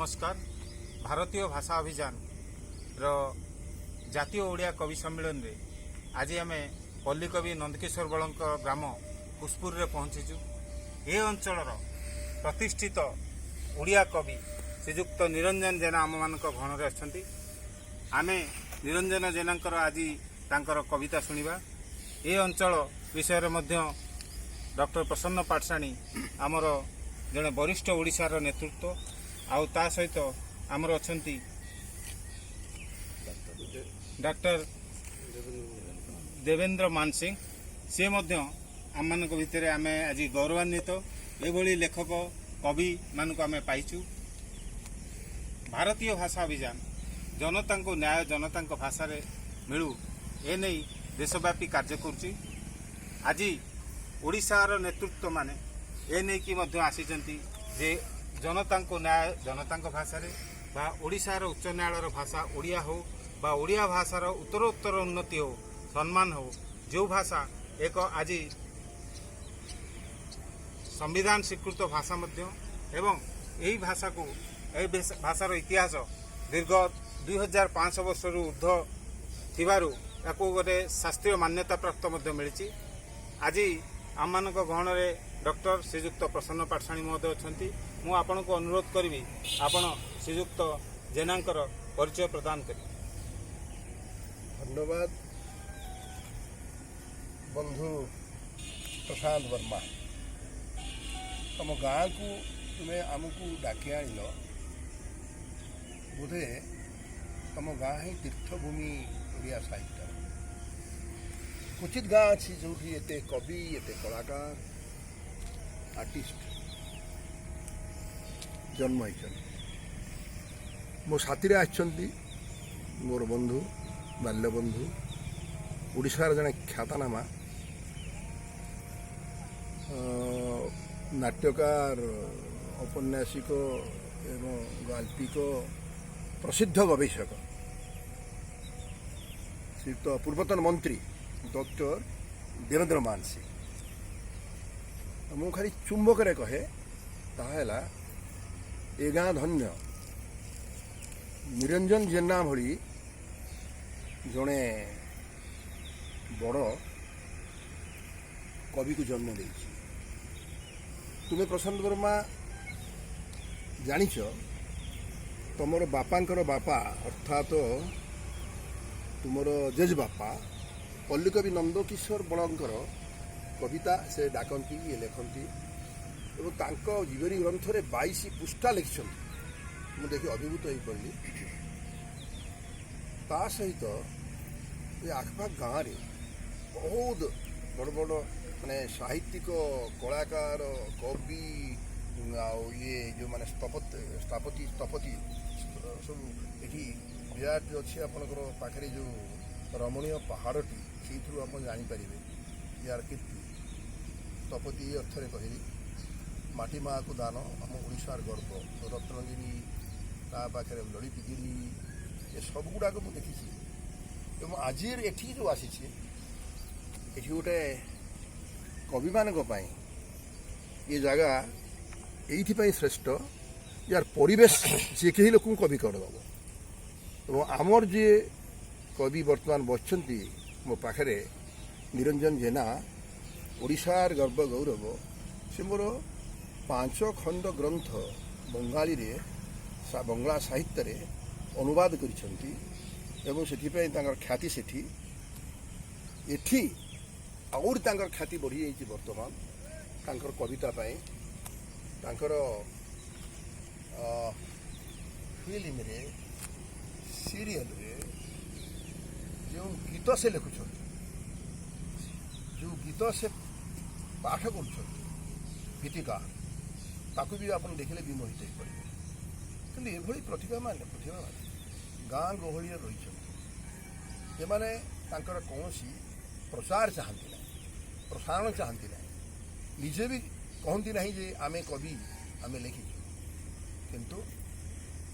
ନମସ୍କାର। ଭାରତୀୟ ଭାଷା ଅଭିଯାନର ଜାତୀୟ ଓଡ଼ିଆ କବି ସମ୍ମିଳନୀରେ ଆଜି ଆମେ ପଲ୍ଲୀକବି ନନ୍ଦକିଶୋର ବଳଙ୍କ ଗ୍ରାମ କୁଶପୁରରେ ପହଞ୍ଚିଛୁ। ଏ ଅଞ୍ଚଳର ପ୍ରତିଷ୍ଠିତ ଓଡ଼ିଆ କବି ଶ୍ରୀଯୁକ୍ତ ନିରଞ୍ଜନ ଜେନା ଆମମାନଙ୍କ ଗହଣରେ ଅଛନ୍ତି। ଆମେ ନିରଞ୍ଜନ ଜେନାଙ୍କର ଆଜି ତାଙ୍କର କବିତା ଶୁଣିବା। ଏ ଅଞ୍ଚଳ ବିଷୟରେ ମଧ୍ୟ ଡକ୍ଟର ପ୍ରସନ୍ନ ପାଟଶାଣୀ, ଆମର ଜଣେ ବରିଷ୍ଠ ଓଡ଼ିଶାର ନେତୃତ୍ୱ, ଆଉ ତା ସହିତ ଆମର ଅଛନ୍ତି ଡାକ୍ତର ଦେବେନ୍ଦ୍ର ମାନସିଂ, ସେ ମଧ୍ୟ ଆମମାନଙ୍କ ଭିତରେ। ଆମେ ଆଜି ଗୌରବାନ୍ୱିତ, ଏଭଳି ଲେଖକ କବିମାନଙ୍କୁ ଆମେ ପାଇଛୁ। ଭାରତୀୟ ଭାଷା ଅଭିଯାନ ଜନତାଙ୍କୁ ନ୍ୟାୟ ଜନତାଙ୍କ ଭାଷାରେ ମିଳୁ, ଏନେଇ ଦେଶବ୍ୟାପୀ କାର୍ଯ୍ୟ କରୁଛି। ଆଜି ଓଡ଼ିଶାର ନେତୃତ୍ୱମାନେ ଏ ନେଇକି ମଧ୍ୟ ଆସିଛନ୍ତି ଯେ ଜନତାଙ୍କୁ ନ୍ୟାୟ ଜନତାଙ୍କ ଭାଷାରେ ବା ଓଡ଼ିଶାର ଉଚ୍ଚ ନ୍ୟାୟାଳୟର ଭାଷା ଓଡ଼ିଆ ହେଉ ବା ଓଡ଼ିଆ ଭାଷାର ଉତ୍ତରୋତ୍ତର ଉନ୍ନତି ହେଉ, ସମ୍ମାନ ହେଉ। ଯେଉଁ ଭାଷା ଏକ ଆଜି ସମ୍ବିଧାନ ସ୍ୱୀକୃତ ଭାଷା ମଧ୍ୟ ଏବଂ ଏହି ଭାଷାକୁ, ଏହି ଭାଷାର ଇତିହାସ ଦୀର୍ଘ 2500 ବର୍ଷରୁ ଉର୍ଦ୍ଧ୍ୱ ଥିବାରୁ ତାକୁ ଗୋଟେ ଶାସ୍ତ୍ରୀୟ ମାନ୍ୟତା ପ୍ରାପ୍ତ ମଧ୍ୟ ମିଳିଛି। ଆଜି ଆମମାନଙ୍କ ଗହଣରେ ଡକ୍ଟର ଶ୍ରୀଯୁକ୍ତ ପ୍ରସନ୍ନ ପାଟଶାଣୀ ମହୋଦୟ ଅଛନ୍ତି। ମୁଁ ଆପଣଙ୍କୁ ଅନୁରୋଧ କରିବି, ଆପଣ ଶ୍ରୀଯୁକ୍ତ ଜେନାଙ୍କର ପରିଚୟ ପ୍ରଦାନ କରିବେ। ଧନ୍ୟବାଦ ବନ୍ଧୁ ପ୍ରଶାନ୍ତ ବର୍ମା। ତମ ଗାଁକୁ ତୁମେ ଆମକୁ ଡାକି ଆଣିଲ। ବୋଧେ ତମ ଗାଁ ହିଁ ତୀର୍ଥଭୂମି ଓଡ଼ିଆ ସାହିତ୍ୟର। କ୍ୱଚିତ ଗାଁ ଅଛି ଯେଉଁଠି ଏତେ କବି, ଏତେ କଳାକାର, ଆର୍ଟିଷ୍ଟ ଜନ୍ମ ହେଇଛନ୍ତି। ମୋ ସାଥିରେ ଆସିଛନ୍ତି ମୋର ବନ୍ଧୁ, ବାଲ୍ୟବନ୍ଧୁ, ଓଡ଼ିଶାର ଜଣେ ଖ୍ୟାତନାମା ନାଟ୍ୟକାର, ଔପନ୍ୟାସିକ ଏବଂ ଗାଳ୍ପିକ, ପ୍ରସିଦ୍ଧ ଗବେଷକ, ଶ୍ରୀଯୁକ୍ତ ପୂର୍ବତନ ମନ୍ତ୍ରୀ ଡକ୍ଟର ଦେବେନ୍ଦ୍ର ମାନସିଂ। ମୁଁ ଖାଲି ଚୁମ୍ବକରେ କହେ, ତାହା ହେଲା ଏ ଗାଁ ଧନ୍ୟ, ନିରଞ୍ଜନ ଜେନା ଭଳି ଜଣେ ବଡ଼ କବିକୁ ଜନ୍ମ ଦେଇଛି। ତୁମେ ପ୍ରଶାନ୍ତ ବର୍ମା ଜାଣିଛ, ତମର ବାପାଙ୍କର ବାପା, ଅର୍ଥାତ ତୁମର ଜେଜେବାପା ପଲ୍ଲୀକବି ନନ୍ଦକିଶୋର ବଳଙ୍କର କବିତା ସେ ଡାକନ୍ତି, ଇଏ ଲେଖନ୍ତି ଏବଂ ତାଙ୍କ ଜୀବନୀ ଗ୍ରନ୍ଥରେ 22 ପୃଷ୍ଠା ଲେଖିଛନ୍ତି। ମୁଁ ଦେଖି ଅଭିଭୂତ ହୋଇପଡ଼ିଲି। ତା ସହିତ ଏ ଆଖପାଖ ଗାଁରେ ବହୁତ ବଡ଼ ବଡ଼ ମାନେ ସାହିତ୍ୟିକ, କଳାକାର, କବି ଆଉ ଇଏ ଯେଉଁମାନେ ସ୍ଥପତି ସ୍ଥପତି ସବୁ ଏଠି ବିରାଟ ଅଛି। ଆପଣଙ୍କର ପାଖରେ ଯେଉଁ ରମଣୀୟ ପାହାଡ଼ଟି, ସେଇଥିରୁ ଆପଣ ଜାଣିପାରିବେ ୟାର କୀର୍ତ୍ତି। ସ୍ଥପତି ଏଇ ଅର୍ଥରେ କହିଲି, ମାଟି ମାଆକୁ ଦାନ ଆମ ଓଡ଼ିଶାର ଗର୍ବ। ରତ୍ନଗିରି, ତା ପାଖରେ ଲଳିତଗିରି, ଏ ସବୁଗୁଡ଼ାକ ମୁଁ ଦେଖିଛି ଏବଂ ଆଜିର ଏଠି ଯେଉଁ ଆସିଛି, ଏଠି ଗୋଟେ କବିମାନଙ୍କ ପାଇଁ ଏ ଜାଗା ଏଇଥିପାଇଁ ଶ୍ରେଷ୍ଠ, ୟାର ପରିବେଶ ଯେ କେହି ଲୋକଙ୍କୁ କବି କରିଦେବ। ଏବଂ ଆମର ଯିଏ କବି ବର୍ତ୍ତମାନ ବସିଛନ୍ତି ମୋ ପାଖରେ, ନିରଞ୍ଜନ ଜେନା, ଓଡ଼ିଶାର ଗର୍ବ ଗୌରବ, ସେ ମୋର ପାଞ୍ଚ ଖଣ୍ଡ ଗ୍ରନ୍ଥ ବଙ୍ଗାଳୀରେ, ବଙ୍ଗଳା ସାହିତ୍ୟରେ ଅନୁବାଦ କରିଛନ୍ତି ଏବଂ ସେଥିପାଇଁ ତାଙ୍କର ଖ୍ୟାତି ସେଠି, ଏଠି ଆହୁରି ତାଙ୍କର ଖ୍ୟାତି ବଢ଼ିଯାଇଛି ବର୍ତ୍ତମାନ ତାଙ୍କର କବିତା ପାଇଁ। ତାଙ୍କର ଫିଲ୍ମରେ, ସିରିଏଲରେ ଯେଉଁ ଗୀତ ସେ ଲେଖୁଛନ୍ତି, ଯେଉଁ ଗୀତ ସେ ପାଠ କରୁଛନ୍ତି, ଗୀତିକାର, ତାକୁ ବି ଆପଣ ଦେଖିଲେ ବିମୋହିତ ହେଇପଡ଼ିବେ। କିନ୍ତୁ ଏଭଳି ପ୍ରତିଭାମାନେ ଗାଁ ଗହଳିରେ ରହିଛନ୍ତି। ଏମାନେ ତାଙ୍କର କୌଣସି ପ୍ରଚାର ଚାହାନ୍ତି ନାହିଁ, ପ୍ରସାରଣ ଚାହାନ୍ତି ନାହିଁ, ନିଜେ ବି କହନ୍ତି ନାହିଁ ଯେ ଆମେ କବି, ଆମେ ଲେଖିଛୁ। କିନ୍ତୁ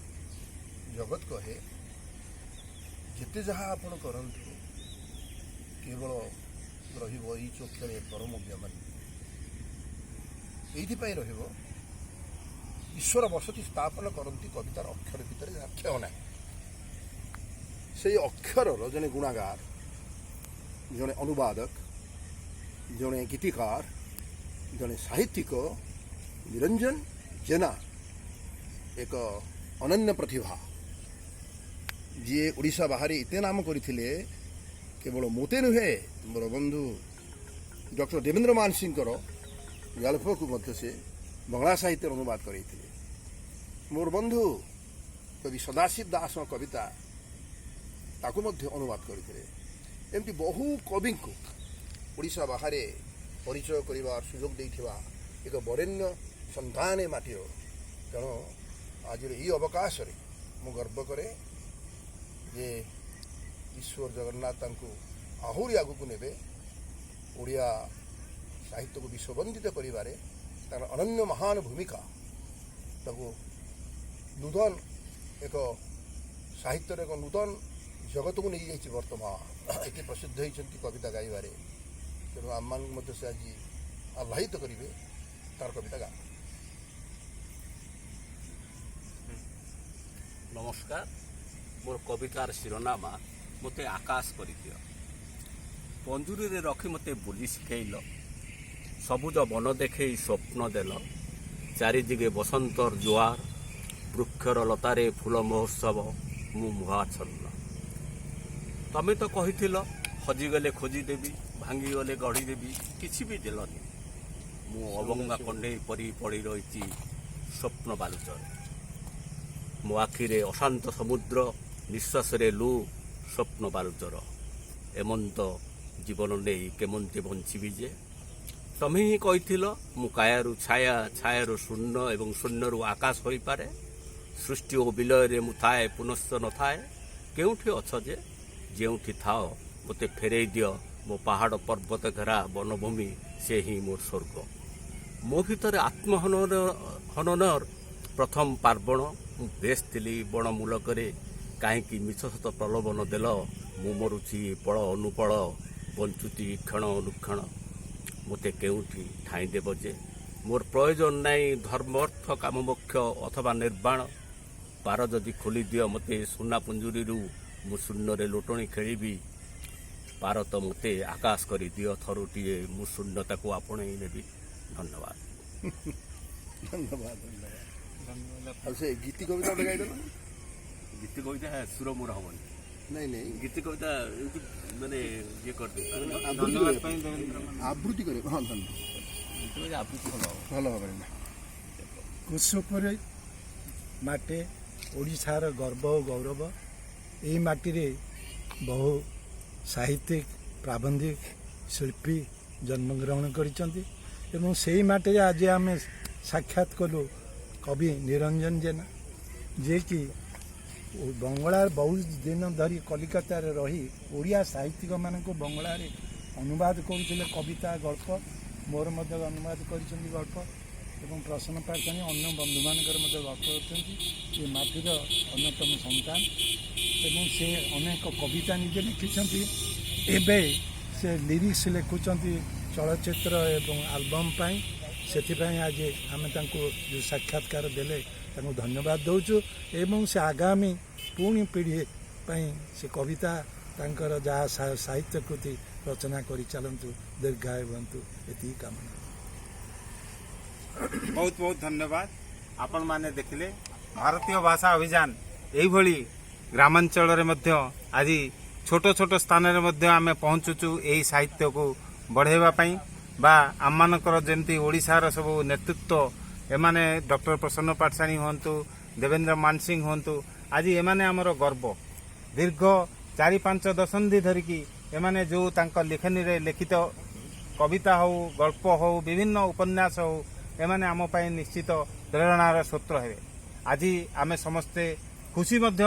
ଜଗତ କହେ, ଯେତେ ଯାହା ଆପଣ କରନ୍ତୁ, କେବଳ ରହିବ ଏଇ ଚକ୍ଷରେ ପରମ ବ୍ୟମାନ। ଏଇଥିପାଇଁ ରହିବ ଈଶ୍ୱର ବସତି ସ୍ଥାପନ କରନ୍ତି କବିତାର ଅକ୍ଷର ଭିତରେ, ଯାହା କ୍ଷୟ ନାହିଁ। ସେଇ ଅକ୍ଷରର ଜଣେ ଗୁଣାଗାର, ଜଣେ ଅନୁବାଦକ, ଜଣେ ଗୀତିକାର, ଜଣେ ସାହିତ୍ୟିକ ନିରଞ୍ଜନ ଜେନା ଏକ ଅନନ୍ୟ ପ୍ରତିଭା, ଯିଏ ଓଡ଼ିଶା ବାହାରେ ଏତେ ନାମ କରିଥିଲେ। କେବଳ ମୋତେ ନୁହେଁ, ମୋର ବନ୍ଧୁ ଡକ୍ଟର ଦେବେନ୍ଦ୍ର ମାନସିଂଙ୍କର ଗଳ୍ପକୁ ମଧ୍ୟ ସେ ବଙ୍ଗଳା ସାହିତ୍ୟରେ ଅନୁବାଦ କରାଇଥିଲେ। ମୋର ବନ୍ଧୁ କବି ସଦାଶିବ ଦାସଙ୍କ କବିତା, ତାକୁ ମଧ୍ୟ ଅନୁବାଦ କରିଥିଲେ। ଏମିତି ବହୁ କବିଙ୍କୁ ଓଡ଼ିଶା ବାହାରେ ପରିଚୟ କରିବାର ସୁଯୋଗ ଦେଇଥିବା ଏକ ବରେଣ୍ୟ ସନ୍ତାନ ଏ ମାଟିର। ତେଣୁ ଆଜିର ଏହି ଅବକାଶରେ ମୁଁ ଗର୍ବ କରେ ଯେ ଈଶ୍ୱର ଜଗନ୍ନାଥ ତାଙ୍କୁ ଆହୁରି ଆଗକୁ ନେବେ। ଓଡ଼ିଆ ସାହିତ୍ୟକୁ ବିଶ୍ୱବନ୍ଦିତ କରିବାରେ ତାର ଅନନ୍ୟ ମହାନ ଭୂମିକା ତାକୁ ନୂତନ ଏକ ସାହିତ୍ୟର ଏକ ନୂତନ ଜଗତକୁ ନେଇଯାଇଛି। ବର୍ତ୍ତମାନ ଏତେ ପ୍ରସିଦ୍ଧ ହେଇଛନ୍ତି କବିତା ଗାଇବାରେ। ତେଣୁ ଆମମାନଙ୍କୁ ମଧ୍ୟ ସେ ଆଜି ଆହ୍ଲାଦିତ କରିବେ ତାର କବିତା ଗା। ନମସ୍କାର। ମୋର କବିତାର ଶିରୋନାମା "ମୋତେ ଆକାଶ କରିଦିଅ"। ପଞ୍ଜୁରୀରେ ରଖି ମୋତେ ବୁଲି ଶିଖେଇଲ, ସବୁଜ ବନ ଦେଖେଇ ସ୍ୱପ୍ନ ଦେଲ। ଚାରିଦିଗେ ବସନ୍ତର ଜୁଆର, ବୃକ୍ଷର ଲତାରେ ଫୁଲ ମହୋତ୍ସବ, ମୁଁ ମୋହାଚ୍ଛନ୍ନ। ତମେ ତ କହିଥିଲ, ହଜିଗଲେ ଖୋଜିଦେବି, ଭାଙ୍ଗିଗଲେ ଗଢ଼ିଦେବି। କିଛି ବି ଦେଲନି। ମୁଁ ଅବଙ୍ଗା କଣ୍ଢେଇ ପରି ପଡ଼ି ରହିଛି ସ୍ୱପ୍ନ ବାଲୁଚରେ। ମୋ ଆଖିରେ ଅଶାନ୍ତ ସମୁଦ୍ର, ନିଶ୍ୱାସରେ ଲୁ ସ୍ୱପ୍ନ ବାଲୁଚର। ଏମନ୍ତ ଜୀବନ ନେଇ କେମନ୍ତେ ବଞ୍ଚିବି ଯେ? ତମେ ହିଁ କହିଥିଲ, ମୁଁ କାୟାରୁ ଛାୟା, ଛାୟାରୁ ଶୂନ୍ୟ ଏବଂ ଶୂନ୍ୟରୁ ଆକାଶ ହୋଇପାରେ। ସୃଷ୍ଟି ଓ ବିଲୟରେ ମୁଁ ଥାଏ, ପୁନଶ୍ଚ ନଥାଏ। କେଉଁଠି ଅଛ ଯେ? ଯେଉଁଠି ଥାଅ, ମୋତେ ଫେରେଇ ଦିଅ ମୋ ପାହାଡ଼ ପର୍ବତ ଘେରା ବନଭୂମି। ସେ ହିଁ ମୋର ସ୍ୱର୍ଗ। ମୋ ଭିତରେ ଆତ୍ମହନନ ହନନର ପ୍ରଥମ ପାର୍ବଣ। ମୁଁ ବେଶ ଥିଲି ବଣ ମୂଲକରେ, କାହିଁକି ମିଛ ସତ ପ୍ରଲୋଭନ ଦେଲ? ମୁଁ ମରୁଛି ପଳ ଅନୁପଳ, ବଞ୍ଚୁଛି କ୍ଷଣ ଅନୁକ୍ଷଣ। ମୋତେ କେଉଁଠି ଠାଇଁ ଦେବ ଯେ? ମୋର ପ୍ରୟୋଜନ ନାହିଁ ଧର୍ମ, ଅର୍ଥ, କାମ, ମୋକ୍ଷ ଅଥବା ନିର୍ବାଣ। ପାର ଯଦି ଖୋଲିଦିଅ ମୋତେ ସୁନା ପୁଞ୍ଜୁରୀରୁ, ମୁଁ ଶୂନ୍ୟରେ ଲୋଟଣି ଖେଳିବି। ପାର ତ ମୋତେ ଆକାଶ କରିଦିଅ ଥରୁଟିଏ, ମୁଁ ଶୂନ୍ୟତାକୁ ଆପଣେଇ ନେବି। ଧନ୍ୟବାଦ। ଧନ୍ୟବାଦ, ଧନ୍ୟବାଦ। ଆଉ ସେ ଗୀତି କବିତା ଗୋଟେ ଗାଇଦେଲ। ଗୀତି କବିତା ସୁର ମୋର ହବନି। ନାଇଁ। ଗୀତି କବିତା ଏମିତି ମାନେ ଇଏ କରିଦେବି। ଆବୃତ୍ତି ଧନ୍ୟବାଦ କରିବା ପାଇଁ ଦେବେନ୍ଦ୍ର ମାନ। ଆବୃତ୍ତି କରିବା, ହଁ, ଧନ୍ୟବାଦ। ଗୀତି କବିତା ଆବୃତ୍ତି ଭଲ ହବ। ଭଲ ଭାବରେ ନା। କୁସୁପୁର ମାଟି ଓଡ଼ିଶାର ଗର୍ବ ଓ ଗୌରବ। ଏଇ ମାଟିରେ ବହୁ ସାହିତ୍ୟିକ, ପ୍ରାବନ୍ଧିକ, ଶିଳ୍ପୀ ଜନ୍ମଗ୍ରହଣ କରିଛନ୍ତି ଏବଂ ସେଇ ମାଟିରେ ଆଜି ଆମେ ସାକ୍ଷାତ କଲୁ କବି ନିରଞ୍ଜନ ଜେନା, ଯିଏକି ବଙ୍ଗଳା ବହୁତ ଦିନ ଧରି କଲିକତାରେ ରହି ଓଡ଼ିଆ ସାହିତ୍ୟିକମାନଙ୍କୁ ବଙ୍ଗଳାରେ ଅନୁବାଦ କରୁଥିଲେ କବିତା, ଗଳ୍ପ। ମୋର ମଧ୍ୟ ଅନୁବାଦ କରିଛନ୍ତି ଗଳ୍ପ ଏବଂ ପ୍ରସନ୍ନ ପାଟ୍ଟଶାଣୀ, ଅନ୍ୟ ବନ୍ଧୁମାନଙ୍କର ମଧ୍ୟ ଗଳ୍ପ କରିଛନ୍ତି। ଏ ମାଟିର ଅନ୍ୟତମ ସନ୍ତାନ ଏବଂ ସେ ଅନେକ କବିତା ନିଜେ ଲେଖିଛନ୍ତି। ଏବେ ସେ ଲିରିକ୍ସ ଲେଖୁଛନ୍ତି ଚଳଚ୍ଚିତ୍ର ଏବଂ ଆଲବମ୍ ପାଇଁ। ସେଥିପାଇଁ ଆଜି ଆମେ ତାଙ୍କୁ ଯେଉଁ ସାକ୍ଷାତକାର ଦେଲେ, ତାଙ୍କୁ ଧନ୍ୟବାଦ ଦେଉଛୁ ଏବଂ ସେ ଆଗାମୀ ପୁଣି ପିଢ଼ି ପାଇଁ ସେ କବିତା, ତାଙ୍କର ଯାହା ସାହିତ୍ୟ କୃତି ରଚନା କରି ଚାଲନ୍ତୁ, ଦୀର୍ଘାୟୁ ହୁଅନ୍ତୁ, ଏତିକି କାମନା। ବହୁତ ବହୁତ ଧନ୍ୟବାଦ। ଆପଣମାନେ ଦେଖିଲେ, ଭାରତୀୟ ଭାଷା ଅଭିଯାନ ଏଇଭଳି ଗ୍ରାମାଞ୍ଚଳରେ ମଧ୍ୟ ଆଜି ଛୋଟ ଛୋଟ ସ୍ଥାନରେ ମଧ୍ୟ ଆମେ ପହଞ୍ଚୁଛୁ ଏହି ସାହିତ୍ୟକୁ ବଢ଼ାଇବା ପାଇଁ ବା ଆମମାନଙ୍କର ଯେମିତି ଓଡ଼ିଶାର ସବୁ ନେତୃତ୍ୱ ଏମାନେ, ଡକ୍ଟର ପ୍ରସନ୍ନ ପାଟ୍ଟଶାଣୀ ହୁଅନ୍ତୁ, ଦେବେନ୍ଦ୍ର ମାନସିଂହ ହୁଅନ୍ତୁ, ଆଜି ଏମାନେ ଆମର ଗର୍ବ। ଦୀର୍ଘ 4-5 ଦଶନ୍ଧି ଧରିକି ଏମାନେ ଯେଉଁ ତାଙ୍କ ଲେଖନୀରେ ଲିଖିତ କବିତା ହଉ, ଗଳ୍ପ ହଉ, ବିଭିନ୍ନ ଉପନ୍ୟାସ ହଉ, ଏମାନେ ଆମ ପାଇଁ ନିଶ୍ଚିତ ପ୍ରେରଣାର ସ୍ରୋତ ହେବେ। ଆଜି ଆମେ ସମସ୍ତେ ଖୁସି ମଧ୍ୟ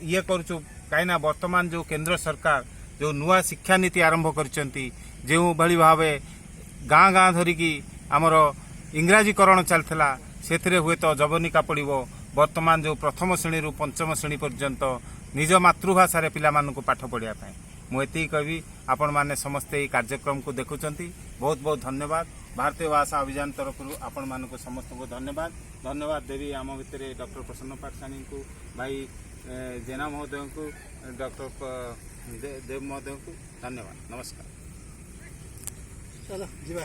ଇଏ କରୁଛୁ, କାହିଁକିନା ବର୍ତ୍ତମାନ ଯେଉଁ କେନ୍ଦ୍ର ସରକାର ଯେଉଁ ନୂଆ ଶିକ୍ଷାନୀତି ଆରମ୍ଭ କରିଛନ୍ତି, ଯେଉଁଭଳି ଭାବେ ଗାଁ ଗାଁ ଧରିକି ଆମର ଇଂରାଜୀକରଣ ଚାଲିଥିଲା, ସେଥିରେ ହୁଏତ ଯବନିକା ପଡ଼ିବ। ବର୍ତ୍ତମାନ ଯେଉଁ ପ୍ରଥମ ଶ୍ରେଣୀରୁ ପଞ୍ଚମ ଶ୍ରେଣୀ ପର୍ଯ୍ୟନ୍ତ ନିଜ ମାତୃଭାଷାରେ ପିଲାମାନଙ୍କୁ ପାଠ ପଢ଼ିବା ପାଇଁ। ମୁଁ ଏତିକି କହିବି, ଆପଣମାନେ ସମସ୍ତେ ଏହି କାର୍ଯ୍ୟକ୍ରମକୁ ଦେଖୁଛନ୍ତି, ବହୁତ ବହୁତ ଧନ୍ୟବାଦ। ଭାରତୀୟ ଭାଷା ଅଭିଯାନ ତରଫରୁ ଆପଣମାନଙ୍କୁ ସମସ୍ତଙ୍କୁ ଧନ୍ୟବାଦ। ଧନ୍ୟବାଦ ଦେବି ଆମ ଭିତରେ ଡକ୍ଟର ପ୍ରସନ୍ନ ପାଟଶାଣୀଙ୍କୁ, ଭାଇ ଜେନା ମହୋଦୟଙ୍କୁ, ଡକ୍ଟର ଦେବ ମହୋଦୟଙ୍କୁ ଧନ୍ୟବାଦ। ନମସ୍କାର। ଚାଲ ଯିବା।